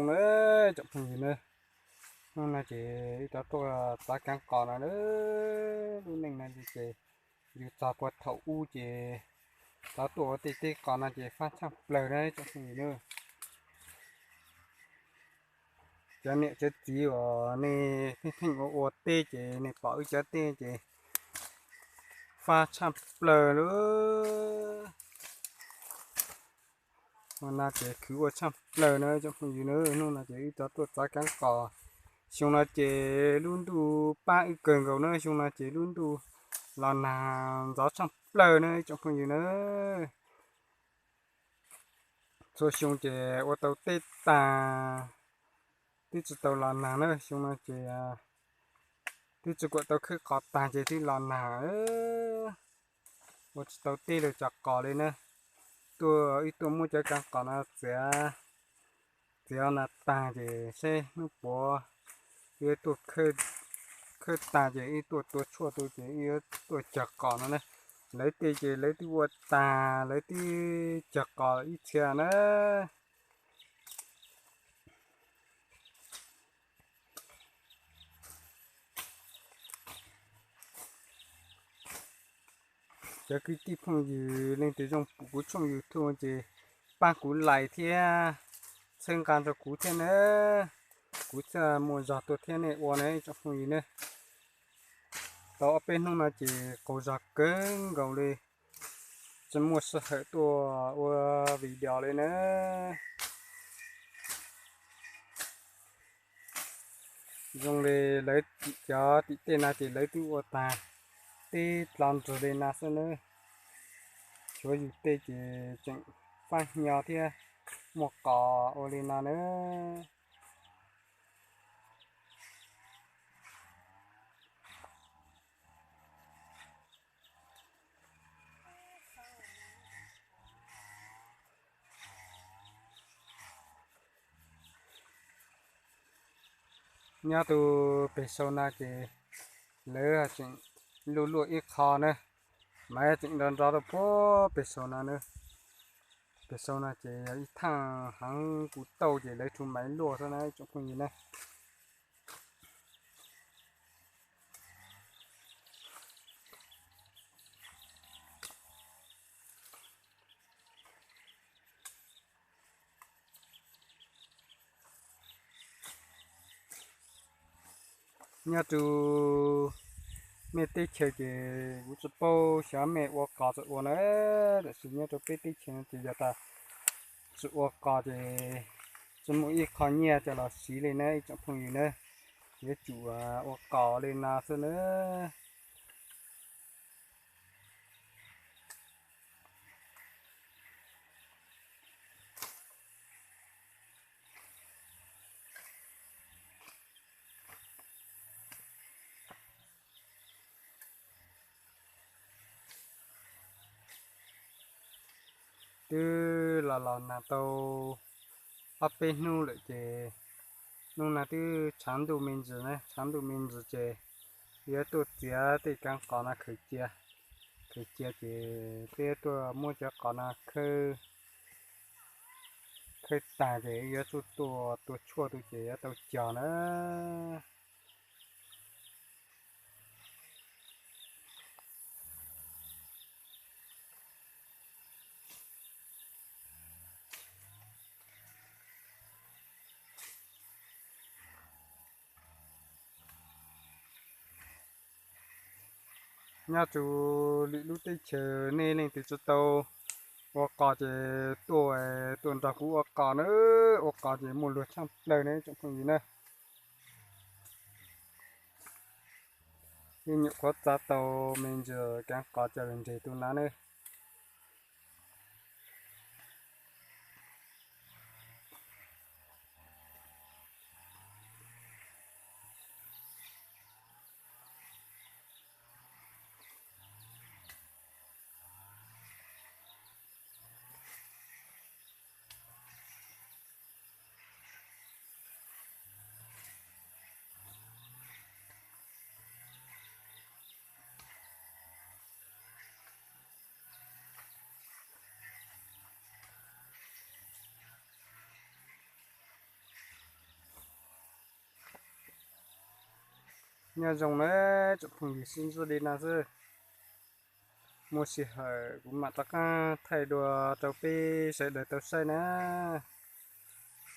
Xyoo na, tsoom phooj ywg na, hnub no ces wb rov tuaj txav kaav qos no na. Lub neej no ces yus txog puag thaum ub ces rov tuaj ua tej teb qos no ces fab tshaj plawg na tsoom phooj ywg na. Cov niam cov txiv uas nej pheej pheej ua ua teb ces nej pom wb cov teb ces fab tshaj plawg lawm. Ua no ces khwv ua tshaj plawg na tsoom phooj ywg na. Hnub no ces wb rov tuaj txav kaav qos. Xyoo no ces lub ntuj pab wb kawg nkaus na, xyoo no ces lub ntuj los nag ntxov tshaj plawg na tsoom phooj ywg na. Txhua xyoo ces ua tau teb tag twb tsis tau los nag na, xyoo no ces twb tsis kuam tau khawb qos tag ces twb los nag, ua tsis tau teb lawm cov qos li na. Tuaj, wb tuaj muab cov kaav qos no txiav, txiav no tag ces seb hnub puav wb tuaj khawb tag ces wb tuaj tua tshuaj tu ces wb yuav tuaj cog qos no na. Lawv tej ces lawv twb ua tag, lawv twb cog qos ib txhia na. Cov kwv tij phooj ywg leej twg zoo pum kuv tshooj YouTube ces pab kuv like thiab txhawb nqa rau kuv thiab na, kuv thiaj muaj zog tuaj thiab nej ua na tsoom phooj ywg na. Tau ob peb hnub no ces qaug zog kawg nkaus li, tsis muaj sij hawm tuaj ua video li na. Zoo li lawv cov tim tej no ces lawv twb ua tag tib dlo nrug li no xwb na. Tshuav yus tej ces tseem fab hnyo thiab muaj qos ua li no na. Nyob rau pem saum no ces lawv tseem luaj luaj ib qho na, maiv tseem nrov nrov rau puag pem saum no na. Pem saum no ces yog ib thaaj heev kuv tauj ces lawv tsuas maiv luaj xwb na tsoom phooj ywg na. Nyob rau mej teb chaws ces kuv tsis paub xyov mej ua qos tsis ua na, tab sis nyob rau peb teb chaws no ces yog tas tsis ua qos ces tsis muaj ib qho nyiaj coj los siv li na ib tsoom phooj ywg na, yuav tsum ua qos li no xwb na. Twb los los nag tau ob peb hnub lawm ces hnub no twb tshav ntuj me ntsis na, tshav ntuj me ntsis ces yuav tuaj txiav tej kaav qos no khaws cia, khaws cia ces peb yuav tuaj muab cov qos no khawb, khawb tag ces yuav tuaj tua tshuaj tu ces yuav tau cog na. Nyob rau lwm lub teb chaws nej leej twg tsis tau ua qos ces tuaj, tuaj nrog kuv ua qos na, ua qos ces muaj luag tshaj plawg ne tsoom phooj ywg na. Ib nyuam qhuav txav tau me ntsis kaav qos coj los nres tu na ne. Nyob zoo na tsoom phooj ywg, sib ntsib li no xwb. Muaj sij hawm kuv mam rov qab thaij dua rau peb sawv daws tau saib na.